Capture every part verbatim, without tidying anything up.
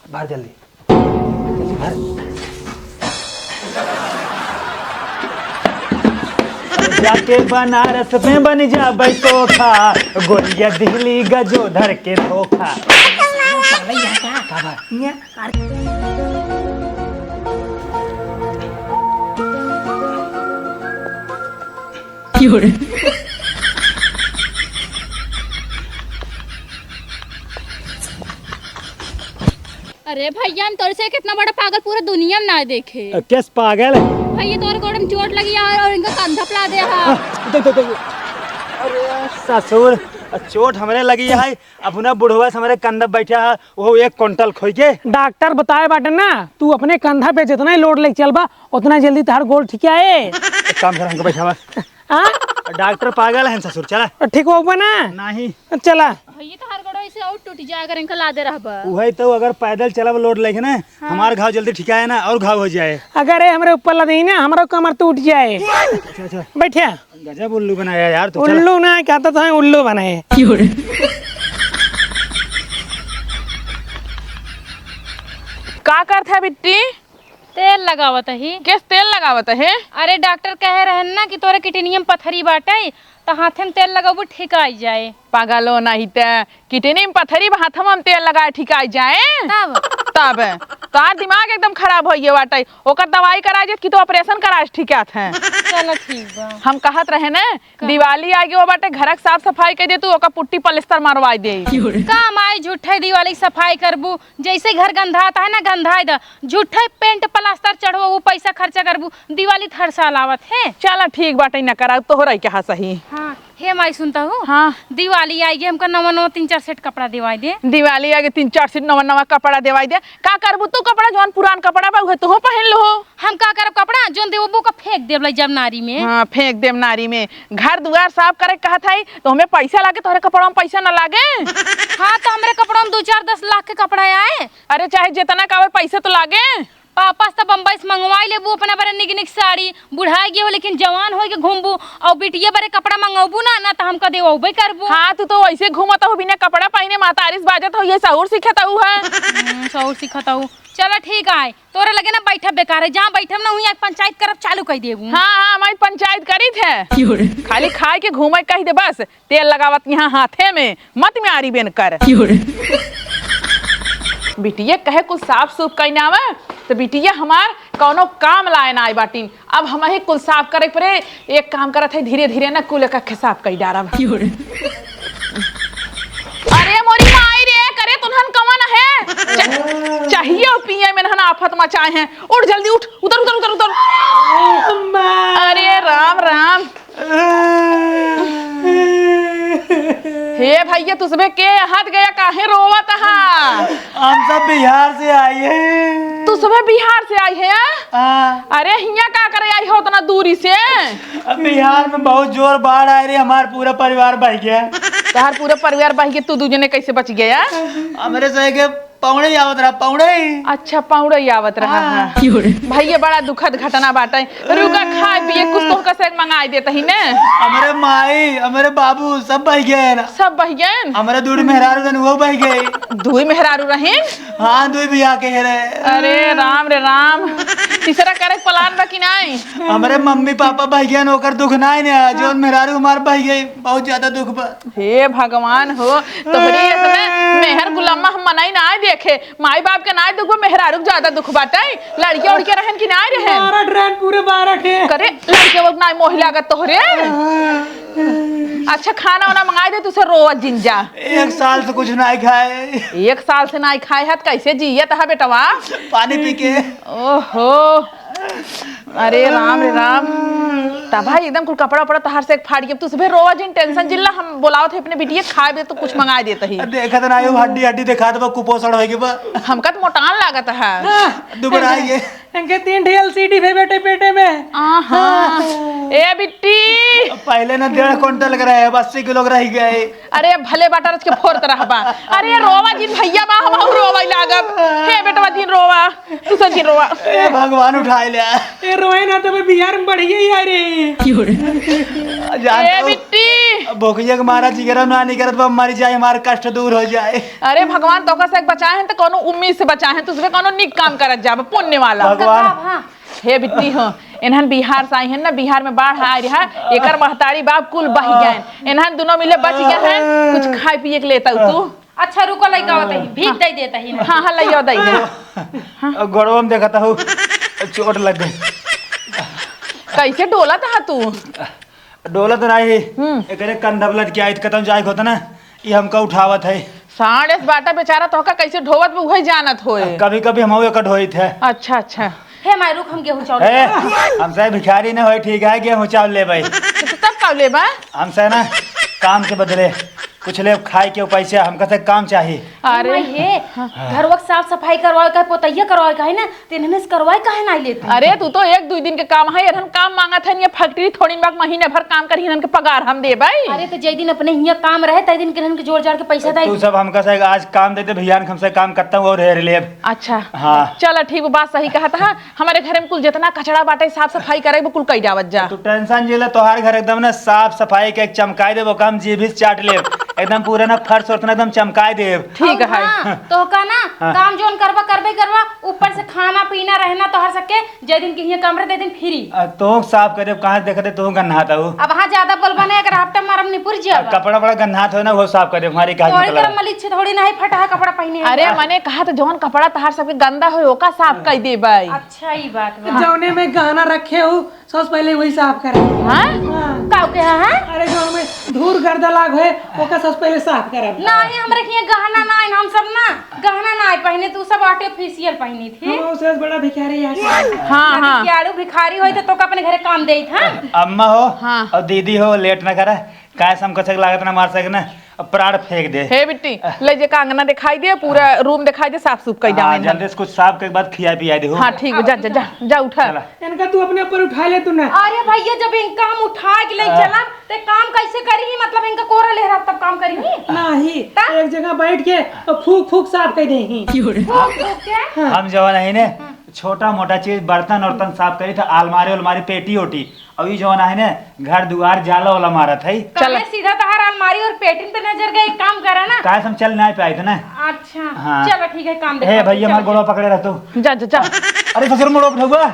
भर जल्दी, जल्दी भर। जाके बनारस में बन जाबै चोखा, गोरिया दिहली गजोधर के धोखा। का बा? अरे भैया, हम तोरे से कितना बड़ा पागल पूरा दुनिया में ना देखे। अ, किस पागल? भैया, तोरे गोड़ में चोट लगी है और इनका कंधा फैला दे हा। अ, दे, दे, दे। अरे ससुर, चोट हमरे लगी है, अपना बुढ़वा से हमरे कंधा बैठा है, वो एक कुंटल खोई के। डॉक्टर बताए बाटे ना, तू अपने कंधा पे जितना ही लोड लेके चलबा, उतना जल्दी तहार गोड़ ठीक आए। एक काम कर, हमको बैठावा। हाँ? डॉक्टर पागल है ससुर, चला। ठीक होबा ना? नहीं। चला। भैया, तहार गोड़ ऐसे और टूट जाए अगर इनका लादे रहबा। उहे तो, अगर पैदल चलब लोड लेके ना, हाँ। हमार घाव जल्दी ठिकाए ना और घाव हो जाए। अगर ये हमरे ऊपर लदी ना, हमारा कमर टूट जाए। अच्छा, अच्छा। बैठिया। गजब उल्लू बनाया यार तू, चला। उल्लू ना, कहता तो है उल्लू बनाए। का करत है बिट्टी? तेल लगावत ही। केस तेल लगावत है? अरे, डॉक्टर कहे रहन ना कि तोरे किडनिया में पथरी बाटे, त हाथे में तेल लगाबू, ठिकाई जाए। पागलो नहीं त, किडनी में पथरी बा, हाथवा में तेल लगाए ठिकाई जाए? तब? तब? तोहार दिमाग एकदम खराब होइए बाटे। ओकर दवाई कराए जे कि तो ऑपरेशन कराए ठिकात है। चलो ठीक बा। हम कहत रहे ना, का? दिवाली आगे हो बाटे, घर के साफ सफाई कर दे तू, ओकर पुट्टी पलस्तर मरवाई दे। का माई झूठे दिवाली सफाई करबू? जैसे घर गंधाता है ना, गंधाए द। झूठे पेंट प्लास्टर चढ़वबू, पैसा खर्चा करबू, दिवाली त हर साल आवत है। चला ठीक बाटे, न कराउ तोहरा के हा सही। हाँ, हे माई सुनता हो? हाँ। दिवाली आएगी, हमका नवा नवा तीन चार सेट कपड़ा दिवाई दे। दिवाली आएगी, तीन चार सेट नवा नवा कपड़ा दिवाई दे। का करबू तू? कपड़ा जौन पुरान कपड़ा बा उहे तू पहन लो। हम का करब कपड़ा? जौन देबू का फेंक देब लाई जब नारी में। हाँ, फेंक देब नारी में। घर दुआर साफ करे कहत है तो हमें पैसा लागे, तोहरे कपड़ा में पैसा ना लागे? हाँ, तो हमरे कपड़ा में दो चार दस लाख के कपड़ा आए। अरे, चाहे जितना का होए, पैसे तो लागे। पापा से तो बम्बई से मंगवाई लेबू अपना बड़े निक निक साड़ी, बुढ़ाई गए हो लेकिन जवान होई के घूमबू, और बिटिया बड़े कपड़ा मंगवाबू ना, ना तो हमका देवाबे करबू। हाँ, तू तो वैसे घूमत हो बिना कपड़ा पहने, माता आरिस बाजत हो, ये सहूर सीखत हो है। हम्म, सहूर सीखत हो। चलो ठीक आए, तोरे लगे ना बैठब बेकार है, जहाँ बैठब ना वहीं आके पंचायत करब चालू कर देबू। हाँ, हाँ, मैं पंचायत करी थे। खाली खाए के घूमे कह दे बस। तेल लगावत यहाँ हाथे में, मत म्यारी बेन कर। बिटिया कहे कुछ साफ सूफ कही ना आवे, तो बिटिया हमार कौनो काम लाए ना आई बाटिन। अब हमही कुल साफ करे पड़े। एक काम करत है, धीरे धीरे ना कुल एक साफ कई डारब। अरे मोरी माई रे, करे तुन्हन कवन है? च-, चाहिए और पिए में नहन आफत मचाए हैं। उठ जल्दी उठ, उतर, उतर, उतर, उतर। अरे राम, राम। हे भैया, तू सबे के हाथ गया, काहे रोवत हा? हम सब बिहार से आई है। तू सबे बिहार से आई है, आ? हाँ। अरे, हियाँ का करे आई हो उतना दूरी से? अब बिहार में बहुत जोर बाढ़ आए रे, हमार पूरा परिवार बह गया। तोहार पूरा परिवार बह गया, तू दू जने कैसे बच गया? हमरे से के पौड़े ही आवत रहा, पौड़े ही। अच्छा, पौड़े ही आवत रहा हाँ। है। भैया, बड़ा दुखद घटना बाटे। रुका, खाए पिए कुछ तोहका से मंगाई देत ही ने। हमरे माई, हमरे बाबू सब बह गए ना। सब बह गए? हमरे दूर मेहरारू रहन, वो बह गए। दुई मेहरारू रहिन? हाँ, दुई बियाह के रहे। अरे राम रे राम, तीसरा करे के प्लान बा कि नाई? हमरे मम्मी पापा बह गए, ओकर दुख नाई ने, जौन मेहरारू हमार बह गए, बहुत ज्यादा दुख बा। हे भगवान हो, तोहरी इतने मेहर गुलामा हम मनई नाई देखे, माई बाप के नाई दुख बा, मेहरारू के ज्यादा दुख बाटे। लड़के उड़के रहन कि नाई रहन? बारह रहन, पूरे बारह ठे। करे, लड़के वो नाई मोह लागत तोहरे। अच्छा, खाना वाना मंगाई दे, तू से रोवत जिन जा। एक साल से कुछ नाई खाए। एक साल से नाई खाए है, त कैसे जियत हा बेटवा? पानी पी के। ओहो, अरे राम रे राम। तब भाई एकदम कुल कपड़ा उपड़ा तोहार से फाट गया। तू सबे रोवा जिन, टेंशन जिन ला, हम बोलावत है अपने बिटिया खाए बे तो कुछ मंगाए देत ही। देखत ना आयो, हड्डी हड्डी देखात बा, कुपोषण होई के बा। हमका तो मोटान लागत है। दुबराई के। इनके तीन ठे एलसीडी भे बेटे पेटे में। आहा। ए बिट्टी। पहले ना डेढ़ कुंटल के रहे, अब अस्सी किलो के रह गए। अरे भले बाटा रच के फोरत रहबा। अरे रोवा जिन भैया बा, हम रोवा लागब। हे बेटवा जिन रोवा, तू सब जिन रोवा। ए भगवान उठाए ले। ए रोए ना तो मैं बिहार में बढ़ गई यार। जान ए तो बिट्टी। अब भुखिया के मारा जिगरा ना निकरत बा, मर जाए, हमार कष्ट दूर हो जाए। अरे भगवान, तोका से बचाए हैं तो कौनो उम्मीद से बचाए हैं, तुझे कौनो निक काम करत जाबे, पुण्य वाला। भगवान। हाँ। हे बिट्टी हो, इन्हन बिहार से आई हैं ना, बिहार में बाढ़ आ रहा, एकर महतारी बाप कुल बह गए, इन्हन दोनों मिले बच गए हैं, कुछ खाए पिए के लेता तू। अच्छा, रुको, लइका आवत ही, भीख दे देता ही ना। हाँ, हाँ, लइका दे दे। अब गोड़वा में देखता हूँ, चोट लग गई। कैसे डोलत हा तू? डोलत नाही। हम्म। एकरे कंधा पे लटके आइत, कतौ जाए के होता ना, ये हमका उठावत है। साढ़े से बाटा बेचारा तोहका कैसे ढोवत बा, उहे जानत होए। कभी कभी हम एकर ढोइत है। अच्छा, अच्छा। हे माई, रुक, हम गेहूं चाउर ए, लेबे। हमसे भिखारी न होई, ठीक है, गेहूं चाउर लेबे। तो तब का लेबा? हमसे ना काम के बदले कुछ ले खाए के पैसे, हमका से काम चाही। अरे। माई, हे, हाँ। घरवा के साफ सफाई करवाए का, पोतैया करवाए का है ना, तो इन्हन से करवाए काहे ना लेते? अरे, तू तो एक दुई दिन के काम है, इन्हन काम मांगत है, ये फैक्ट्री थोड़ी बाक महीने भर काम करी, इन्हन के पगार हम देबे। अरे, तो जय दिन अपने हियाँ काम रहे, तय दिन के इन्हन के जोड़ जाड़ के पैसा दे। तू सब हमका से आज काम दे दे, भैया, हमसे काम करता हूँ और हेर लेब। अच्छा। हाँ। चलो, ठीक, वो बात सही कहत है। हमारे घर में कुल जितना कचरा बाटे, साफ सफाई करे, वो कुल कई जावत जा। तू टेंशन जे ले, तोहार घर एकदम ना साफ सफाई के एक चमकाई देबो, काम जे भी चाट लेब, एकदम पूरा ना फर्श वर्श ना एकदम चमकाई देब। ठीक और है। हाँ, तोहका ना हाँ। काम जोन करबा, करबे करबा, ऊपर से खाना पीना रहना तोहर सके, जे दिन के हियाँ कमरे दे दिन फ्री। आ, तोहूँ साफ करे, कहाँ से देखते तोहूँ गन्हात हऊ। अब हाँ ज्यादा बोलबा ना, एक राफ्टर मारम निपुर आ, जियाबा। कपड़ा बड़ा गन्हात हो ना, वो साफ करे, हमारी का तोहरे मतलब तरह है? मलिच्छे थोड़ी ना है, फटहा कपड़ा पहने है। अरे, मने कहा तो जौन कपड़ा तहार सबके गंदा होए, ओका साफ कर देबै। अच्छा, ई बात बा। जौने में गहना रखे हो, सबसे पहले वही साफ करे। हाँ? हाँ। का के हाँ, हाँ? अरे, जौन में धूर गर्दा लाग होए, ओका सबसे पहले साफ करे। नहीं, हमरा के गहना नहीं, हम सब ना गहना नहीं पहने, तू सब आर्टिफिशियल पहनी थी। हम उसे बड़ा भिखारी है। हाँ, हाँ। भिखारी, भिखारी होई तो तोका अपने घरे काम देइत, हाँ? अम्मा हो हाँ। और दीदी हो, लेट ना करा, काहे से हमका से लागत ना मार सके ना, अब प्राण फेंक दे। हे बिट्टी, ले जे का अंगना दिखाई दे, पूरा रूम दिखाई दे, साफ सूफ कई हाँ, जावे जल्दी से कुछ साफ के बाद खिया पिया दे हो। हाँ, ठीक बा, जा, जा, जा, जा, उठा। चला। इनका तू अपने ऊपर उठा ले तू ना। अरे भैया, जब इनका हम उठा के ले हाँ। चला, ते काम कैसे करी? मतलब इनका कोरा ले रहा तब काम करी? नहीं, ता? एक जगह बैठ के फूक फूक साफ कर दे ही। फूक फूक के? हाँ। हम जवन है ने, छोटा मोटा चीज, बर्तन उर्तन साफ करी था, अलमारी उलमारी, पेटी ओटी। अभी जवन है ने, घर दुआर जाला वाला मारत है। चला। काहे सीधा तहार अलमारी और पेटिन पे नजर गई, एक काम करा ना। काहे से हम चल नहीं पाए थे ना। अच्छा, हाँ। चलो ठीक है, काम हे देखा भैया, चलो। हमारे गोड़वा पकड़े रह तू। जा, जा, जा। अरे ससुर, मोड़ो उठौबा।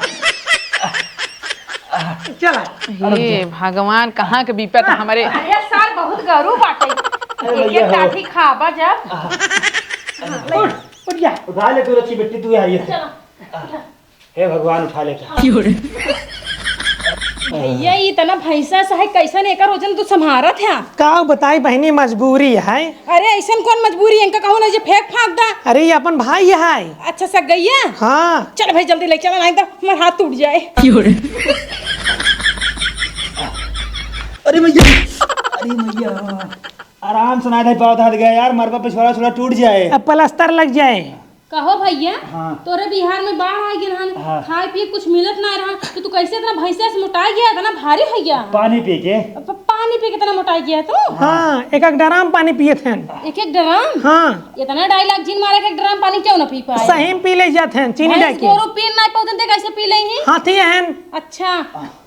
चला। हे भगवान, कहाँ के विपत हमरे। अरे सार बहुत गरू बाटे। अरे एक भैया एक हो। काठी खाबा जब। उठ, उठ जा। उठा ले तू, रखी बेटी, तू आई है। चलो। हे भगवान, उठा लेता। भैया, ई इतना भैंसा से है, कैसन एकर वजन तू संभारत है? का बताई बहिनी, मजबूरी है। अरे, ऐसन कौन मजबूरी है? इनका कहूँ ना जे फेंक फांक दा। अरे, ये अपन भाई है। अच्छा, सगैया? हाँ। चल भाई, जल्दी ले चला, नहीं तो हमार हाथ टूट जाए। अरे मैया, अरे मैया, आराम से ना दे पाओ, हाथ गया यार, मरबा पे छोड़ा छोड़ा टूट जाए। अब प्लास्टर लग जाए। कहो भैया, हाँ। तोरे बिहार में बाढ़ आ गया रहन, हाँ। खाए पिए कुछ मिलत ना रहन, तो तू कैसे इतना भैंसिया से मोटा गया, इतना भारी हो गया? पानी पी के। प-, पानी पी के इतना मोटा गया तू? हाँ, एक एक ड्राम पानी पिए थे। एक एक ड्राम? हाँ। इतना ढाई लाख जिन मारे, एक एक ड्राम पानी क्यों ना पी पाए? सही में पी ले जाते हैं, चीनी भैंस डाल के। गोरू पी ना पाउतन ते कैसे पी ले ही? हाथी हन। अच्छा,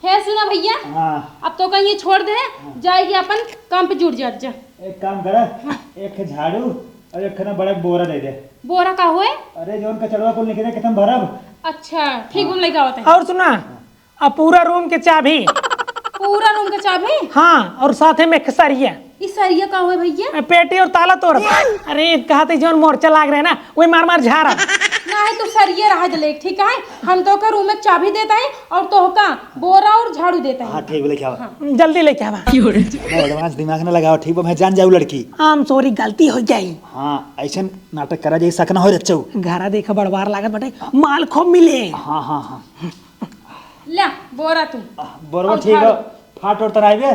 हे सुना भैया, हाँ। अब तो कहीं ये छोड़ दे, जाएगी अपन काम पे जुट जात जा। एक काम कर, हाँ। एक झाड़ू और एक ना बड़ा बोरा दे दे। बोरा का हुए? अरे, जौन कचड़वा कुल निकले, कितन भरब? अच्छा, ठीक, हम लेके आवत हैं। और सुना, अब पूरा रूम के चाबी। पूरा रूम के चाबी? हाँ, और साथे में एक सरिया। ई सरिया का हुए भैया? पेटी और ताला तोड़। अरे, कहते जौन मोर्चा लाग रहे ना, वही मार मार झारा। नहीं, तू सरिया रह जले, ठीक है? हम तो का रूम में चाबी देता है और तो का बोरा और झाड़ू देता है। हाँ, ठीक, लेके आवा। हाँ। जल्दी लेके आवा। मैं एडवांस दिमाग ना लगाओ, ठीक बा? मैं जान जाऊ लड़की। I'm sorry, गलती हो जाई। हाँ, ऐसन नाटक करा जाई, शक ना हो रच्चऊ। घरा देखा बड़वार लागत बाटे, माल खूब मिले। हाँ, हाँ, हाँ। ला, बोरा तू। आ, बोरवा और ठीक झाड़ू। बा, फाट और तराई बे।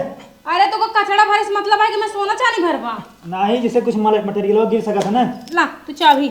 अरे, तो को कचड़ा भरे से मतलब है कि मैं सोना चानी भरबा? नहीं, जैसे कुछ मल-, मटेरियल गिर सकत है ना। ला, तू चाबी।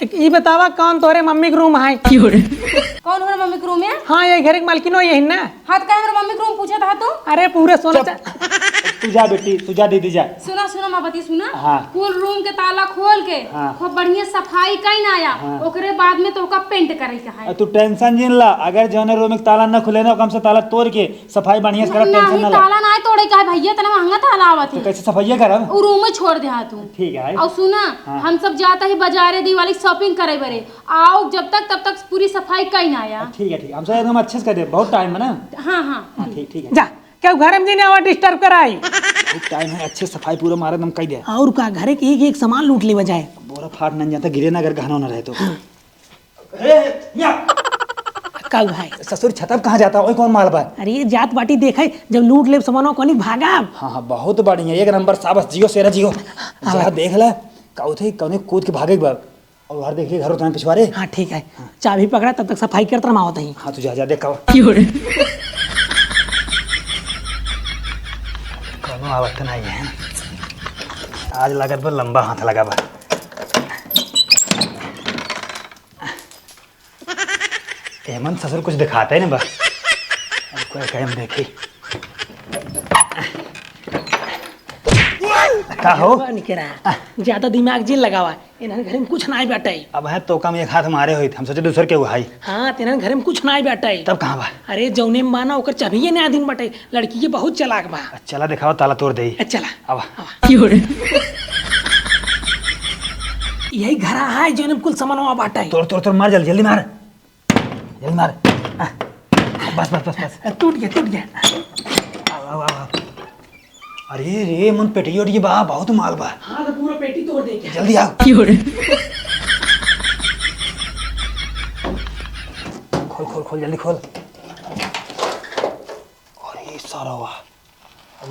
एक ई बतावा, कौन तोरे मम्मी के रूम है? कौन हमारे मम्मी के रूम है? हाँ, ये घर के मालकिन हो, यही ना? हाँ, तो का हमारे मम्मी के रूम पूछा था तू? अरे, पूरे सोना चुप। चा- तू जा बेटी, तू जा दीदी जा। सुना, सुना, माँ बती सुना। हाँ। कुल रूम के ताला खोल के हाँ। खूब बढ़िया सफाई कइन आया। हाँ। ओकरे बाद में तोहका पेंट करे के है। और तू टेंशन जिन ला, अगर जौने रूम के ताला न खुले ना, ओकम से ताला तोड़ के सफाई बढ़िया से करब, टेंशन नहीं, ना ला। ताला ना तोड़े का है भैया, इतना महंगा ताला आवत तो है। कैसे सफाइया करब? उ रूम में छोड़ दे तू। ठीक है। और सुना, हाँ। हम सब जाता ही बाजारे दिवाली shopping करे बरे। आओ जब तक, तब तक पूरी सफाई कइन आया। ठीक है, ठीक है, हम सब एकदम अच्छे से कर दे, बहुत टाइम है ना। हाँ, हाँ। हाँ, ठीक, ठीक है। जा, केहू घर में जिन आवा disturb कराई। बहुत टाइम है, अच्छे सफाई पूरा मारे दम कई दे। और का, घरे के एक एक सामान लूट लेवा जाए। बोरा फाट न जाता, गिरे ना अगर गहना ना रहे तो। हाँ। ए, या। का भाई? ससुर छतब कहाँ जाता, ओए कौन माल बा? अरे जात बाटी देखे, जब लूट लेब सामानवा कोनी भागब। हाँ, हाँ, बहुत बढ़िया, एक नंबर, शाबाश, जियो शेरा जियो। हाँ जरा भाई। देख ले, कहू थे कौने कूद के भागे बा। और बाहर देख लिए, घर उतना पिछवारे। हाँ, ठीक है। हाँ। चाबी पकड़ा, तब तक सफाई करत रमावत ही। हाँ, तू जा, जा, देख का बा। क्यों रे? कौनो आवत नहीं है। आज लागत बा लंबा हाथ लगा बा। एमन ससुर कुछ दिखाते नहीं बा। अब कोई कहे हम देखी। का हो? बा निकरा। ज्यादा दिमाग जिन लगावा। इन्हन घरे में कुछ नाई बाटे। अब है तो कम एक हाथ मारे होइत, हम सोचे दूसर के उहाई। हाँ, तेनहन घरे में कुछ नाई बाटे। तब कहाँ बा? अरे, जौने में बा ना, ओकर चबिये ना दिन बाटे। लड़की के बहुत चालाक बा। चला देखावा, ताला तोड़ देई। ए, चला। आवा। आवा। यही घरा है, जौने में कुल सामानवा बाटे। तोड़, तोड़, तोड़, मार जल्दी, जल्दी मार। जल्दी मार। आ, बस, बस, बस, बस। टूट गया, टूट गया। आओ, आओ, आओ, आओ। अरे रे, मन पेटी ओटी बा, बहुत माल बा। हाँ, तो पूरा पेटी तोड़ दे क्या? जल्दी आओ। क्यों रे? खोल, खोल, खोल, जल्दी खोल। अरे सारा वाह।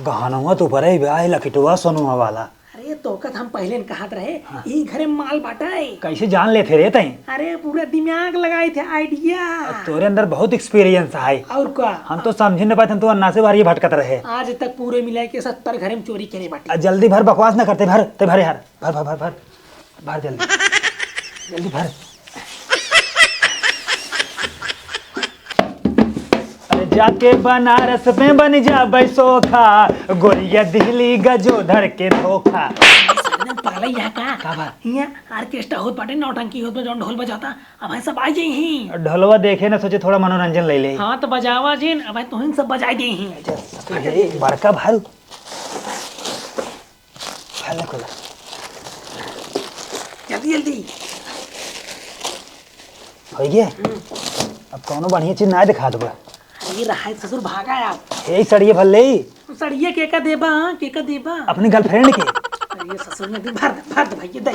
गहनवा तो ऊपर है बे, लकिटवा सोनवा वाला। अरे तोका त हम पहिले न कहत रहे, हाँ। ई घरे माल बाटे। कैसे जान लेते रे तई? अरे पूरा दिमाग लगाए थे, idea। अब तोरे अंदर बहुत experience है। और का? हम तो समझे न पाते, हम तो अन्ना से बाहर ये भटकत रहे। आज तक पूरे मिला के सत्तर घरे में चोरी करे बाटे। आ, जल्दी भर, बकवास न करते, भर, ते भरे यार, भर, भर, भर, भर। भर जल्दी। जल्दी भर। अरे जाके बनारस में बन जाबै सोखा, गोरिया दिहली गजोधर के धोखा। साले पागल है यहाँ का? का बा? यहाँ orchestra होत बाटे, नौटंकी होत बा, जौन ढोल बजाता, अब है सब आ जाई ही। ढोलवा देखे ना, सोचे थोड़ा मनोरंजन ले ले। हाँ तो बजावा जिन, अब है तोहिन सब बजाई दे ही। अच्छा, तो ये बड़का भारू। खोला, खोला। जल्दी, जल्दी। होइ गया? हम्म। अब कौनो बढ़िया चीज ना दिखा देबा। अरे रहा है ससुर, भागा यार। हे सड़िए भर ले। सड़िए के का देबा, हाँ, के का देबा? अपनी girlfriend के। अरे ससुर ने दी, भर दे, भर दे भाई, ये दे।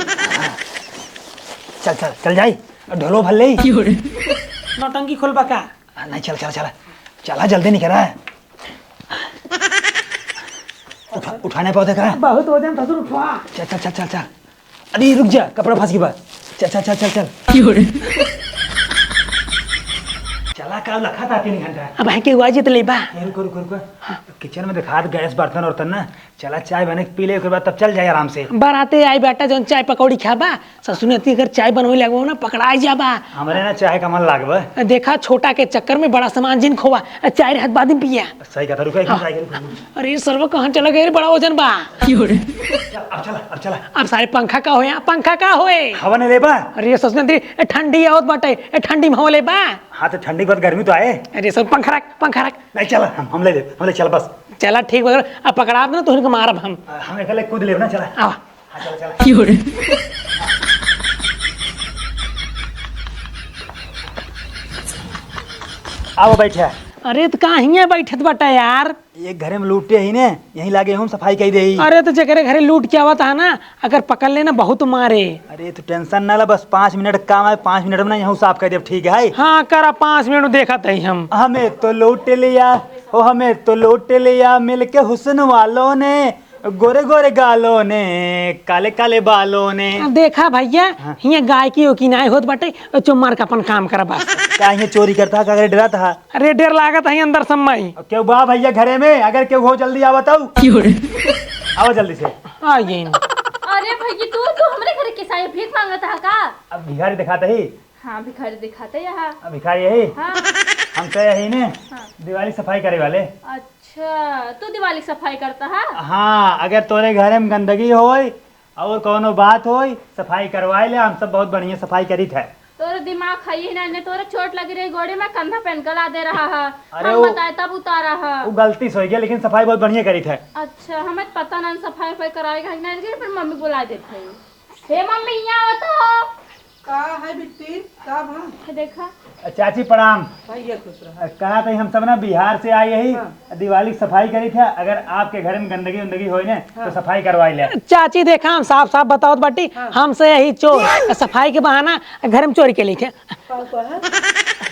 चल, चल, चल जाई। अब ढोलो भर ले। नौटंकी खोलबा का? आ, नहीं, चल, चल, चल। चला, जल्दी निकला है। उठा, उठाने पे देखा है? बहुत वजन ससुर, उठवा। चल, चल, चल, चल, चल। अरे, रुक जा, कपड़ा फंस गई बा। चल, चल, चल, चल, चल। चला, का लखा था तीन घंटा? अब है के हुआ जी तो लेबा। ए, रुको, रुको, रुको। हाँ। Kitchen में दिखा दे, गैस, बर्तन, वर्तन ना। चला, चाय बने के पी ले, ओकर बाद तब चल जाए आराम से। बाराते आई बेटा, जौन चाय पकौड़ी खाबा, ससुर ने अगर चाय बनवे लगबो ना, पकड़ाई जाबा। हमरे ना चाय का मन लागबा। देखा, छोटा के चक्कर में बड़ा सामान जिन खोवा, चाय रहत बाद में पिया। सही कहता, रुका, एक मिनट, हाँ। चाय के रुका। अरे, सरवा कहाँ चला गए रे, बड़ा वजन बा। चल, अब चला, अब चला। अब सारे पंखा का होया, पंखा का होए? हवा नहीं लेबा? अरे, ससुर ने, ए, ठंडी आवत बाटे, ए, ठंडी में हवा लेबा? हाँ, तो ठंडी के बाद गर्मी तो आए। अरे, सब पंखा रख, पंखा रख। नहीं, चला, हम, हम ले ले, हम ले, चल बस। चला, ठीक बा, अब पकड़ाब ना, तोहन के मारब हम। हम एकले कूद लेब ना, चला। आवा। हाँ, चला, चला। आओ, बैठे। अरे, तो का हियाँ बैठत बाटा यार? एक घरे में लूटे ही ने, यहीं लागे हम सफाई कई देई। अरे, तो जेकरे घरे लूट के आवत है ना, अगर पकड़ लेना, बहुत मारे। अरे, तू tension ना ला, बस पाँच मिनट काम आए, पाँच मिनट में ना यहूँ साफ कर देब, ठीक है? हाँ, करा, पाँच मिनट में देखत ही हम। हमें तो लूट लिया, ओ हमें तो लूट लिया, मिलके हुस्न वालों ने, गोरे गोरे गालों ने, काले काले बालों ने। देखा भैया, हाँ। हियाँ गायकी ओकी नाय होत बाटे, चुप मार के अपन काम करा बस। का हियाँ चोरी करता है, का करे डराता है? अरे, डर लागत है अंदर से मई। केहू बा भैया घरे में? अगर केहू हो, जल्दी आवा तऊ। क्यों रे? आवा जल्दी से। आ गइन। अरे भैया, तू, तू हमरे घरे कैसे आए? भीख मांगत है का? अब भिखारी दिखाते ही। हाँ, भिखारी दिखाते यहाँ। अब भिखारी यही? हाँ। हम तो यही ने हाँ। दिवाली सफाई करे वाले। अच्छा, तू दिवाली सफाई करता है? हाँ, अगर तोरे घरे में गंदगी होई और कौनो बात होई, सफाई करवाई ले, हम सब बहुत बढ़िया सफाई करीत है। तोरे दिमाग है ही ना, ने तोरे चोट लगी रही गोड़े में, कंधा पे इनका ला दे रहा है। अरे हम वो, बताए तब उतारा है। वो गलती से हो गया, लेकिन सफाई बहुत बढ़िया करीत है। अच्छा, हमें पता ना सफाई वफाई कराएगा कि नहीं, लेकिन फिर मम्मी बुला देते हैं। हे मम्मी, यहाँ आओ तो। का है बिट्टी? का भा? देखा। चाची प्रणाम। भैया खुश रहा। कहा था हम सब ना बिहार से आए यही हाँ। दिवाली की सफाई करी थे, अगर आपके घर में गंदगी उंदगी होई ने हाँ। तो सफाई करवाई ले। चाची देखा, हम साफ साफ बतावत बाटी, हाँ। हमसे यही चोर सफाई के बहाना घर में चोरी के लिए थे। का कहा?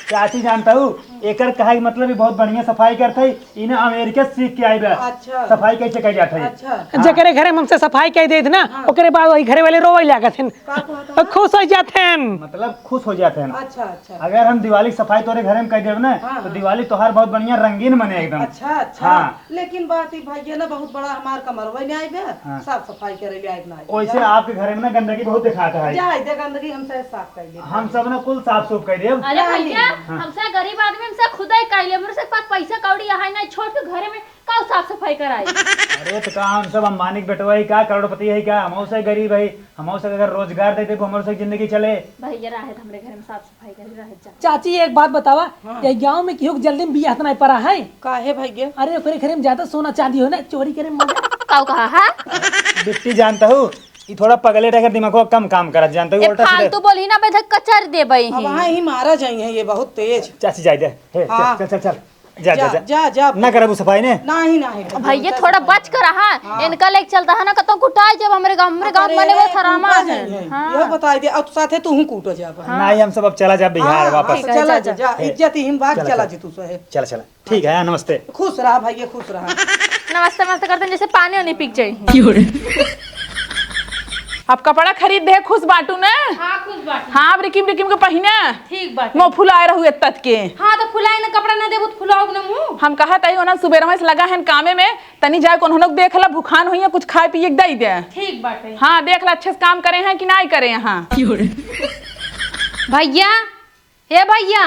चाची जानता हूँ, एकर कहा के मतलब ये बहुत बढ़िया सफाई करत है, इन्हें अमेरिका से सीख के आई बा। अच्छा। सफाई कैसे कही जात है। अच्छा। हाँ। जेकरे घरे में हमसे सफाई कह देत ना, हाँ। ओकरे बाद वही घरे वाले रोवे लागत हैं। का कहत और है? खुश हो जात हैं। मतलब खुश हो जात हैं। अच्छा, अच्छा। अगर हम दिवाली की सफाई तोरे घरे में कह देब ना, हाँ, तो हाँ। दिवाली तोहार बहुत बढ़िया रंगीन बने एकदम। अच्छा, अच्छा। हाँ। लेकिन बात ई भैया ना बहुत बड़ा हमार कमरवा नहीं आए बा, हाँ। साफ सफाई करे ले आए ना। वैसे हाँ। आपके घरे में ना गंदगी बहुत दिखाता है। जाए दे गंदगी हमसे साफ कर दे। हम सब ना कुल साफ सूफ कर देब। अरे नहीं। भैया, हाँ। हमसे गरीब आदमी हमसे खुद ही कह ले, मेरे से पास पैसा कौड़ी है नहीं, छोट के घरे में का साफ सफाई कराई? अरे तो का हम सब अंबानी के बेटवा ही का, करोड़पति है का? हम से गरीब है, हम से अगर रोजगार दे देबो, हमर से जिंदगी चले। भैया रहे हमरे घर में साफ सफाई करे रहे जा। चाची एक बात बतावा, हाँ। ये गांव में केहू के जल्दी में बियाह तो नहीं पड़ा है? काहे भैया? अरे ओकरे घरे में ज्यादा सोना चांदी हो ना, चोरी करे में मजा। काऊ कहा है? बिट्टी जानता हूँ, ये थोड़ा पगले टाइप का दिमाग कम काम करत जानता हूँ, ये उल्टा सीधा। फालतू बोली ना, मैं इधर कचर देबई अब ही। हाँ ही मारा जाई है ये बहुत तेज। चाची जाए दे, हे, हाँ। चल, चल, चल, चल। जा, जा, जा, जा। जा, जा। ना करबू सफाई ने? नहीं, नहीं, भैया, भैया, थोड़ा सफाई बच कर रहा। हाँ। इनका लेके चलता है ना, कतौ कुटाई जब हमरे गाँव, हमरे गाँव अरे, मने वो सरामा कूटा है। जाइए। हाँ। यह बताई दे, अब साथे तू हूँ कूटो जा भाई। हाँ। नहीं, हम सब अब चला जा बिहार हाँ, वापस। हाँ, चला जा, जा, जा, हे। इज्जत ही हम बात चला, चला चला। जी तू सहे। चला, चला। ठीक है, नमस्ते। खुश रहा भैया, खुश रहा। नमस्ते, नमस्ते करते हैं, जैसे पानी वानी पी के चाहिए। अब कपड़ा खरीद दे, खुश बाटू ने? हाँ, खुश बाटू। हाँ, अब रिकिम रिकिम के पहिने। ठीक बाटे। मुँह फुलाए रहू एत्तत के। हाँ, तो फुलाई ना, कपड़ा ना देबू तो फुलाओ ना मुँह। हम कहत हई, ओनन सुबेरवे से लगा हन कामे में, तनी जाए के ओनहनो के देख ला, भुखान होइहैं, कुछ खाए पिए के दई दे। ठीक बाटे। हाँ, देख ला, अच्छे से काम करे हैं कि नाई करे हैं। भैया, हे भैया,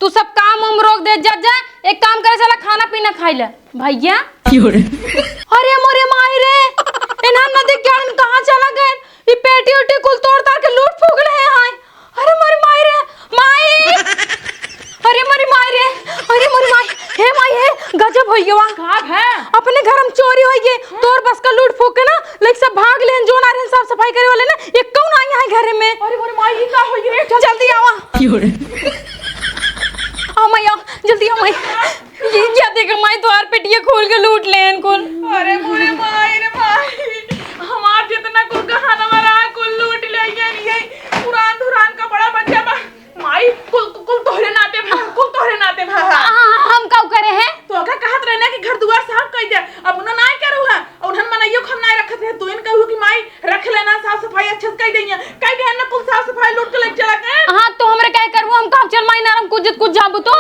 तू सब काम उम रोक दे, जा, जा, एक काम करे, चला खाना पीना खाई ले। भैया। क्यों रे? अरे मोरे माई रे, इन्हान नदी के आड़ में कहाँ चला गए? ई पेटी उटी कुल तोड़ ताड़ के लूट फूक ले हैं। अरे मोरे माई रे, माई। अरे मोरे माई रे, अरे मोरे माई, हे माई हे, गजब होई गवा। का भा? अपने घर में चोरी होई गई, तोर बस का लूट फूक के ना, लाइक सब भाग लेन, जोन आ रहन साफ सफाई करे वाले ना, ये कौन आई है घर में? अरे मोरे माई, ई का होई रे? जल्दी आवा। क्यों रे? आओ माई, आओ, जल्दी आओ माई। ये क्या देख माई, तोहार पेटिया खोल के लूट लेन कुल। अरे मोरे माई रे माई, हमार जितना कुल गहना रहा कुल लूट ले गए ये पुरान धुरान कपड़ा बच्चा बा। माई, कुल, कुल तोहरे नाते भा, कुल तोहरे नाते भा। आ, हम काऊ करे हैं? तो का कहत रहे ना कि घर दुआर साफ कर दे, अब उन्हें ना करू है, उन्हें मनइयो हम ना रखत रहे, तू इन कहू कि माई रख लेना साफ सफाई अच्छे से कर देइया, कर दे ना कुल साफ सफाई लूट के लेके चला गए। हाँ, तो हमरे काहे करबू, हम काम चल माई ना, हम कुछ कुछ जाबू तो।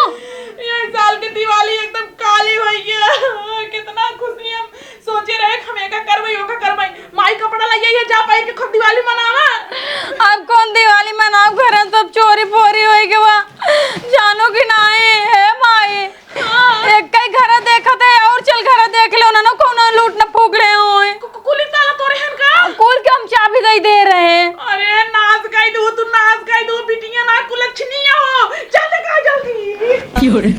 ये साल की दिवाली एकदम काली हुई है, कितना खुशी हम सोचे रहे कि हम एका करबई, ओका करबई। माई कपड़ा लइया ये जा पाई के खूब दिवाली मनावा। अब कौन दिवाली मनाओ, घर सब चोरी फोरी होई गवा। जानो कि नाई, हे माई। हाँ। एक कई घर देखत है और चल घर देख ले, उन्होंने कौनो लूट न फूक रहे होए। कु-, कु-, कुली ताला तोरे हन का? कुल के हम चाबी दे दे रहे हैं। अरे नाश कर दो, तू नाश कर दो, बिटिया ना कुलक्षणी हो। चल देखा जल्दी। क्यों रे?